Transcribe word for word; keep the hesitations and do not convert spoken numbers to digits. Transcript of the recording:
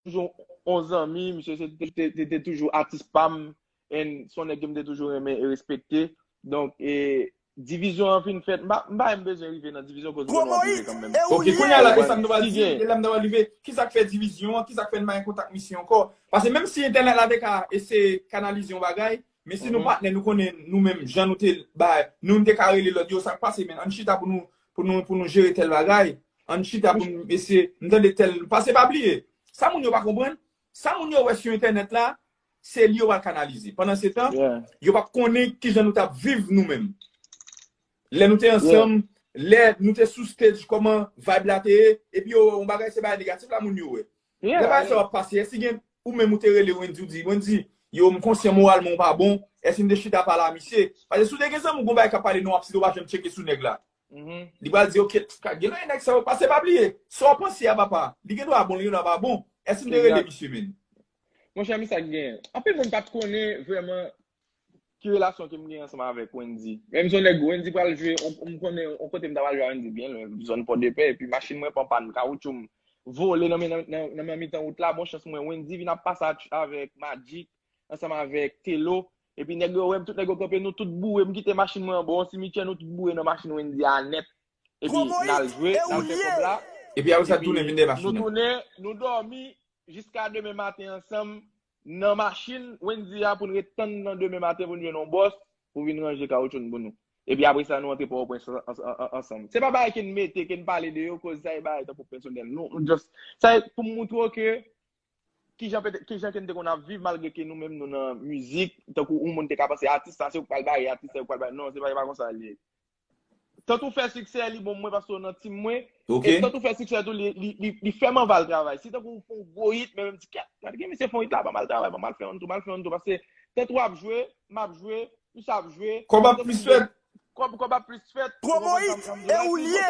toujou yon zanmi, misye se te, te, te, te toujou atis pa m, and se yon nèg ke m te toujou renmen e respekte. Donk, e, divizyon an fin fèt, m pa, m pa menm bezwen rive nan divizyon, koz nou ap rive kanmenm. Ok, kounye a la, e sa m ta pral di, e la m ta pral rive, ki sa k fè divizyon an, ki sa k fè n pa gen kontak misye ankò? Paske menm si entènèt la te ka eseye kanalize yon bagay, men si nou patnè, nou konnen nou menm, jan nou te bay, nou, nou te ka rele lòt, yo, sa k pase, men, ann chita pou nou, pou nou, pou nou jere tèl bagay, ann chita pou nou eseye, m tande tèl, paske pa bliye, sa moun yo pa konprann, sa moun yo wè sou entènèt la, se li yo pral kanalize. Pandan se tan, yo p ap konnen kijan nou t ap viv nou menm. Lè nou te ansanm, lè nou te sou stage, kòman vibe la te ye, epi yo wè yon bagay, se bagay negatif la moun yo wè. Lè bagay sa yo ap pase, èske gen, ou menm ou te rele Wendy, ou di, Wendy, yo, m konsyan moralman ou pa bon, èske m te chita pale a misye? Paske si w te gen zanmi w, gon bagay k ap pale nan w ap site, w pa janm tcheke sou nèg la. Li pral di, ok, ka gen lòt nèg sa yo, paske pa bliye, sa w panse a papa, li gen dwa bon, li gen dwa pa bon, èske m te rele misye, menn? Monchè, men sa k genyen. Anpil moun pa t konnen vrèman ki relasyon ke m gen ansanm avèk Wendy. Menm si yon nèg Wendy pral jwe, on, m konnen yon kote m ta pral jwe a Wendy byen lwen, zòn Pòdepè, epi machin mwen pran pàn, kawoutchou m vole nan, nan, nan, nan mitan wout la, bon chans mwen, Wendy vin ap pase avèk Magic, ansanm avèk Telo, epi nèg yo wè m, tout nèg yo kanpe, nou tout boure, m kite machin mwen anba yon simityè, nou tout boure nan machin Wendy a nèt, epi n al jwe, n al fè kòb la, epi apre sa, tounen vin dèyè machin nou tounen, nou dòmi, jiska demen maten ansanm nan machin Wendy a pou n ret tann nan demen maten pou n jwenn yon bòs pou vin ranje kawoutchou n pou nou. Epi apre sa, nou antre Pòtoprens ansanm. Se pa bagay ke n mete, ke n pale de yo, koz sa e bagay tankou pèsonèl. Nou, nou just, sa e pou m moutre w ke kijan, kijan ke n te konn ap viv, malgre ke nou menm nou nan mizik, tankou yon moun te ka panse atis sa se ou k pral bay, atis sa ou k pral bay. Non, se pa, se pa konsa l ye. Tant ou fè siksè, li bon mwen paske w nan team mwen. E tant ou fè siksè tou, li, li, li, li fè m anvi al travay. Si tankou ou fè yon gwo hit, men menm di kèt, gade gen misye fè yon hit la, ban m al travay, ban m al fè yon tou, ban m al fè yon tou. Paske tant ou ap jwe, m ap jwe, misye ap jwe. Kòb ap plis fèt. Kòb, kòb ap plis fèt. Gwo hit, e ou l ye.